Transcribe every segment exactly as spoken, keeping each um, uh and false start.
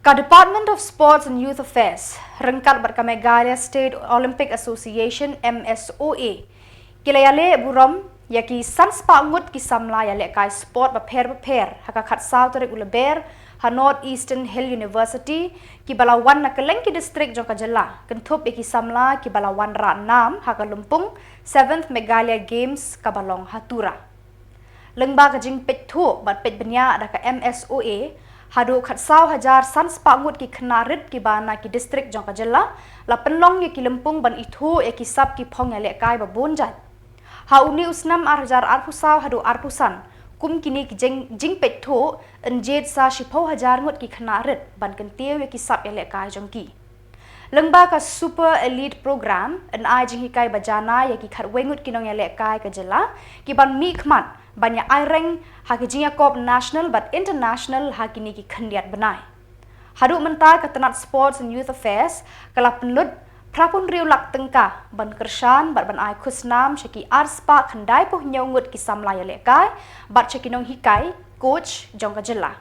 Ka Department of Sports and Youth Affairs ryngkat bad ka Meghalaya State Olympic Association, M S O A, ki la ïaleh burom ïa ki san spah ngut ki samla ïalehkai sport bapher bapher ha ka khatsaw tarik u Lber ha North Eastern Hill University, kiba la wan na kylleng ki district jong ka jylla, kynthup ïa ki samla kiba la wanrah nam ha ka lympung Seventh Meghalaya Games kaba long ha Tura. Lyngba ka jingpeit thuh bad peit bniah da ka M S O A, haduh khatsaw hajar san spah ngut ki khynnah rit kiba na ki district jong ka jylla la pynlong ïa ki lympung ban ithuh ïa ki sap ki phong ïalehkai ba bun jait. Ha une u snem ar hajar arphew saw haduh arphew san, kum kine ki jing, jingpeit thuh, yn jied sa shiphew hajar ngut ki khynnah rit ban kyntiew ïa ki sap ïalehkai jong ki. Lyngba ka Super Elite Program, yn ai jinghikai ba janai ïa ki khatwei ngut ki nongïalehkai ka jylla, ki ban mihkhmat ban ïa aireng ha ki jingïakop national bad international ha kine ki khyndiat bnai. Haduh mynta ka tnat Sports and Youth Affairs ka la pynlut phra phew hynriew lak tyngka ban kyrshan bad ban ai khusnam sha ki ar spah khyndai phew hynñiew ngut ki samla ïalehkai bad sha ki nonghikai, coach, jong ka jylla.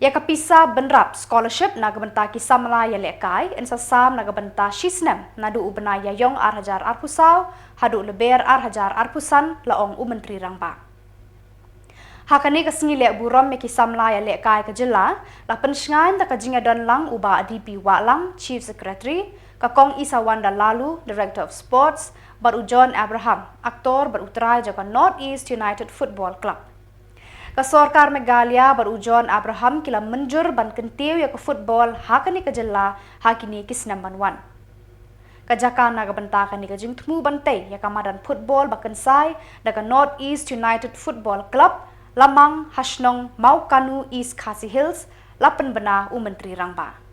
Ïa ka pisa bynrap scholarship na ka bynta ki samla ïalehkai yn sa sam na ka bynta shi snem naduh u bnai Ïaïong ar hajar arphew saw haduh Lber ar hajar arphew san, la ong u Myntri Rangbah. Ha kane ka sngi leh burom ïa ki samla ïalehkai ka jylla, la pynshngaiñ da ka jingïadon lang u Bah D P Wahlang, Chief Secretary, ka Kong Isawanda Laloo, Director of Sports, bad u John Abraham, aktor bad u trai jong ka North East United Football Club. Ka sorkar Meghalaya bad u John Abraham ki la mynjur ban kyntiew ïa ka football ha kane ka jylla ha kine ki snem ban wan. Ka jaka na ka bynta kane ka jingthmu ban tei ïa ka madan football ba kynsai da ka North East United Football Club, la mang ha shnong Mawkanu, East Khasi Hills, la pynbna u Myntri Rangbah.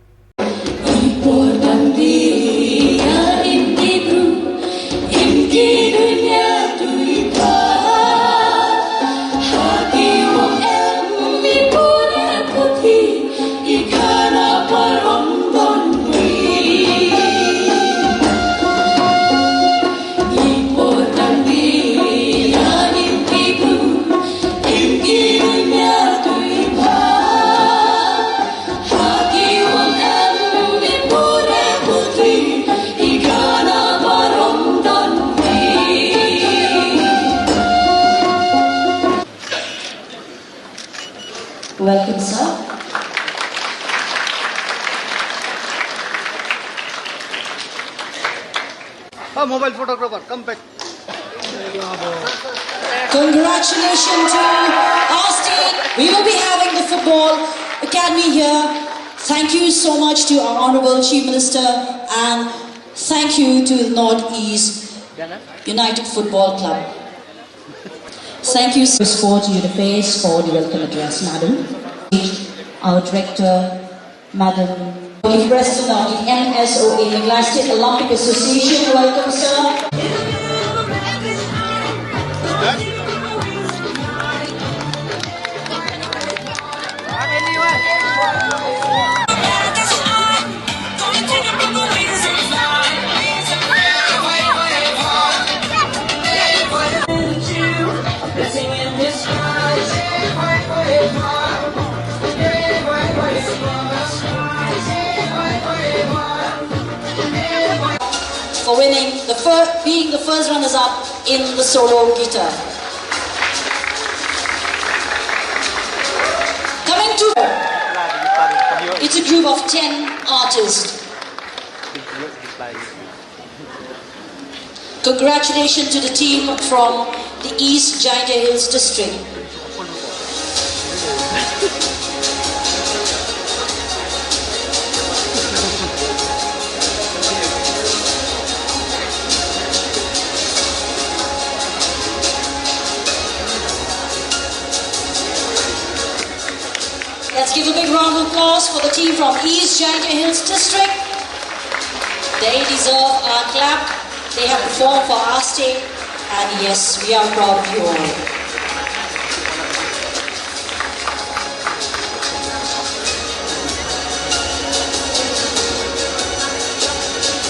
Welcome, sir. A mobile photographer, come back. Congratulations to our state. We will be having the Football Academy here. Thank you so much to our Honorable Chief Minister and thank you to the Northeast United Football Club. Thank you, Sport Uniface, for the welcome address, madam. Our director, Madam, the President of the M S O A, Meghalaya State Olympic Association, welcome, sir. For winning the first, being the first runners-up in the solo guitar. Coming to, it's a group of ten artists. Congratulations to the team from the East Jaintia Hills District. Let's give a big round of applause for the team from East Jaintia Hills District. They deserve our clap. They have performed for our state, and yes, we are proud of you all.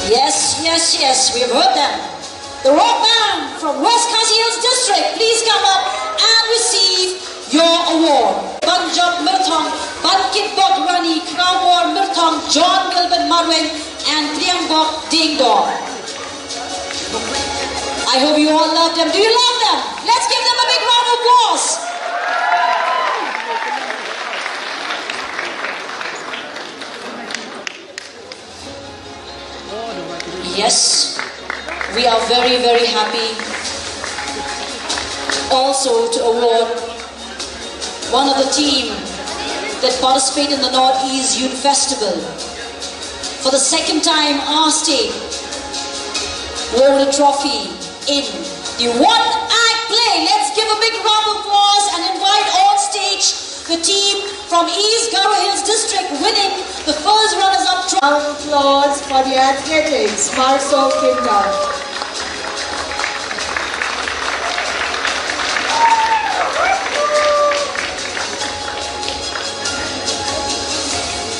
Yes, yes, yes, we have heard them. The Rock Band from West Khasi Hills District, please come up and receive your award. Job Myrthong, Bankit Bok Rani, Krawbor Myrthong, John Gilbert Marweng, and Triangbok Dingdor. I hope you all love them. Do you love them? Let's give them a big round of applause. Yes, we are very, very happy also to award one of the team that participate in the Northeast Youth Festival. For the second time, our state won a trophy in the one act play. Let's give a big round of applause and invite on stage the team from East Garo Hills District winning the first runners-up trophy. Round of applause for the athletics, Marso Kinda.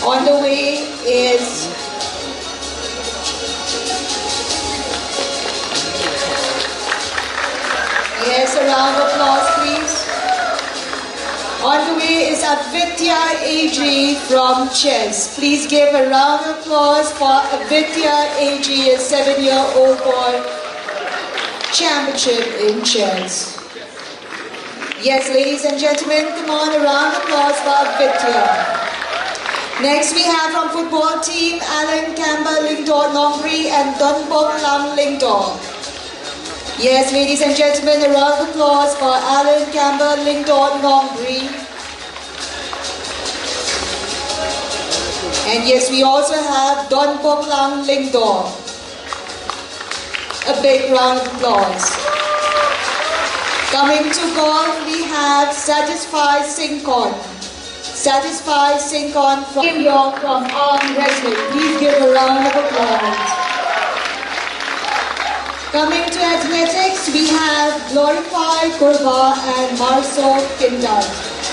On the way is Yes, a round of applause, please. On the way is Avidya A G from chess. Please give a round of applause for Avidya A G, a seven-year-old boy. Championship in chess. Yes, ladies and gentlemen, come on, a round of applause for Avidya. Next, we have from football team, Alan Campbell Lyngdoh Nongbri and Donbok Lang Lyngdoh. Yes, ladies and gentlemen, a round of applause for Alan Campbell Lyngdoh Nongbri. And yes, we also have Donbok Lang Lyngdoh. A big round of applause. Coming to golf, we have Satisfy Singkon. Satisfy Singkon from Kim Yong from Arm Wrestling. Please give a round of applause. Coming to athletics, we have Glorify Kurba and Marso Kinda.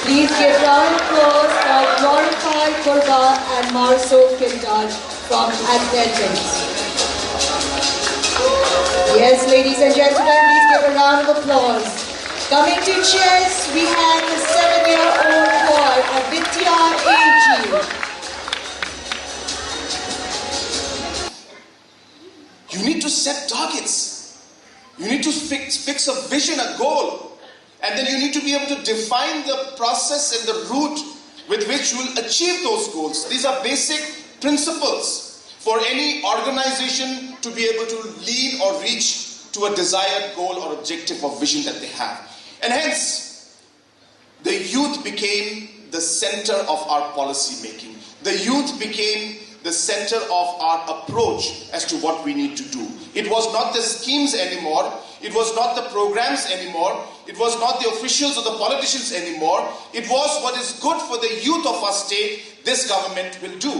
Please give round of applause for Glorify Kurba and Marso Kinda from athletics. Yes, ladies and gentlemen, please give a round of applause. Coming to chess, we have a seven-year-old boy, Avidya A G. You need to set targets. You need to fix, fix a vision, a goal. And then you need to be able to define the process and the route with which you will achieve those goals. These are basic principles for any organization to be able to lead or reach to a desired goal or objective or vision that they have. And hence, the youth became the center of our policy making. The youth became the center of our approach as to what we need to do. It was not the schemes anymore. It was not the programs anymore. It was not the officials or the politicians anymore. It was what is good for the youth of our state this government will do.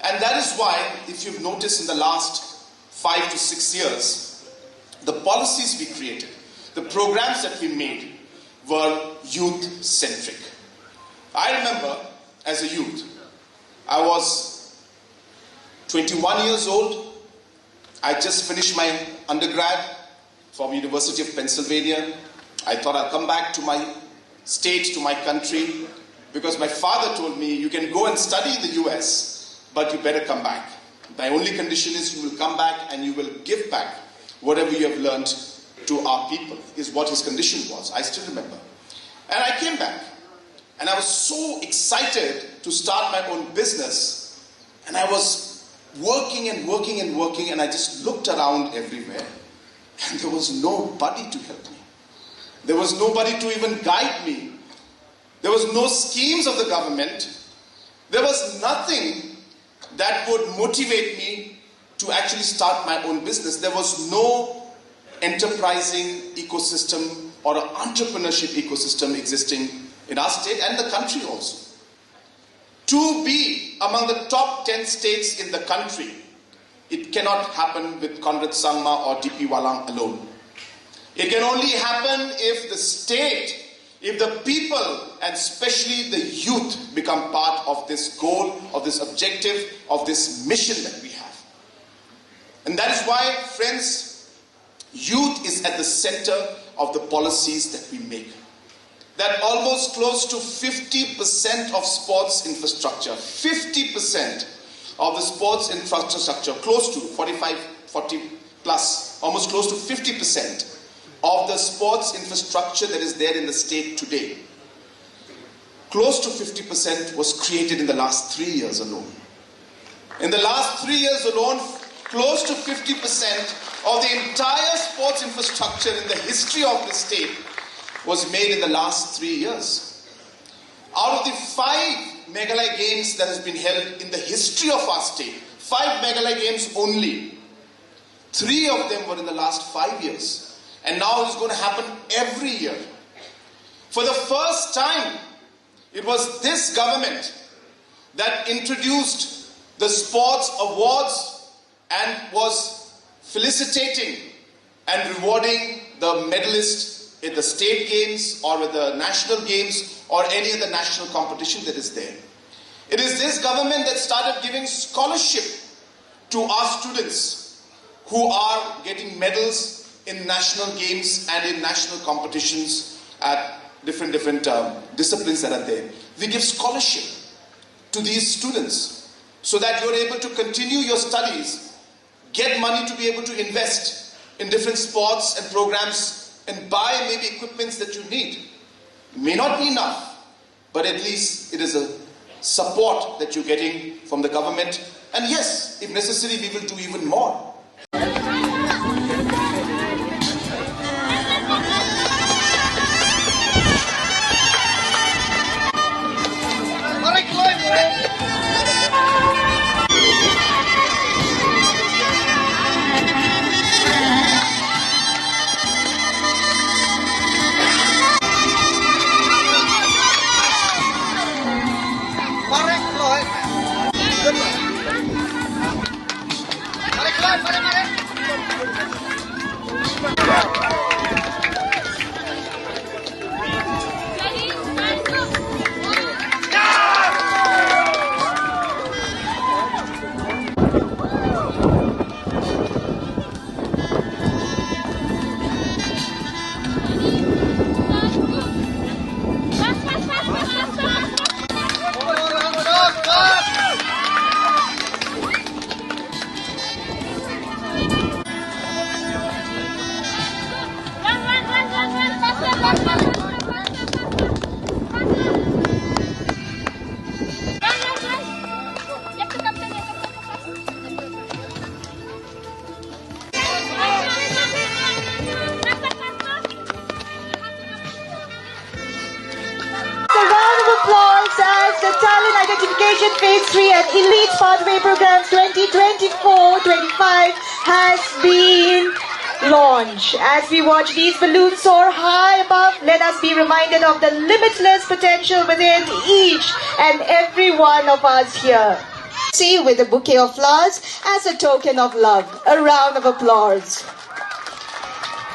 And that is why, if you've noticed in the last five to six years, the policies we created, the programs that we made were youth centric. I remember as a youth, I was twenty-one years old, I just finished my undergrad from University of Pennsylvania. I thought I'll come back to my state, to my country, because my father told me, "You can go and study in the U S, but you better come back. My only condition is you will come back and you will give back whatever you have learned to our people," is what his condition was. I still remember. And I came back, and I was so excited to start my own business. And I was working and working and working, and I just looked around everywhere, and there was nobody to help me. There was nobody to even guide me. There was no schemes of the government. There was nothing that would motivate me to actually start my own business. There was no enterprising ecosystem or an entrepreneurship ecosystem existing in our state and the country also. To be among the top ten states in the country, it cannot happen with Conrad Sangma or D P Wahlang alone. It can only happen if the state, if the people, and especially the youth, become part of this goal, of this objective, of this mission that we have. And that is why, friends, youth is at the center of the policies that we make. that almost close to fifty percent of sports infrastructure, fifty percent of the sports infrastructure, close to forty-five, forty plus, almost close to fifty percent of the sports infrastructure that is there in the state today, close to fifty percent was created in the last three years alone. In the last three years alone, close to fifty percent of the entire sports infrastructure in the history of the state was made in the last three years. Out of the five Meghalaya Games that has been held in the history of our state, five Meghalaya Games only, three of them were in the last five years. And now it is going to happen every year. For the first time, it was this government that introduced the sports awards and was felicitating and rewarding the medalists at the state games or at the national games or any other national competition that is there. It is this government that started giving scholarship to our students who are getting medals in national games and in national competitions at different, different um, disciplines that are there. We give scholarship to these students so that you're able to continue your studies, get money to be able to invest in different sports and programs, and buy maybe equipments that you need. May not be enough, but at least it is a support that you're getting from the government. And yes, if necessary, we will do even more. A round of applause as the Talent Identification Phase three and Elite Pathway Programs twenty twenty-four twenty-five has been launched. As we watch these balloons soar high above, let us be reminded of the limitless potential within each and every one of us here. See, with a bouquet of flowers as a token of love. A round of applause.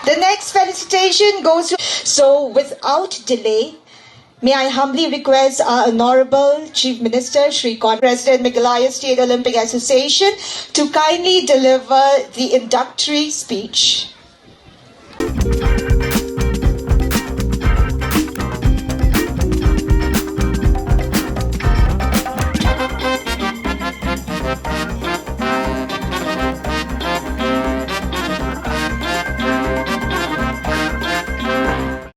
The next felicitation goes to, so without delay, may I humbly request our Honorable Chief Minister, Shri Kon, President, Meghalaya State Olympic Association, to kindly deliver the introductory speech.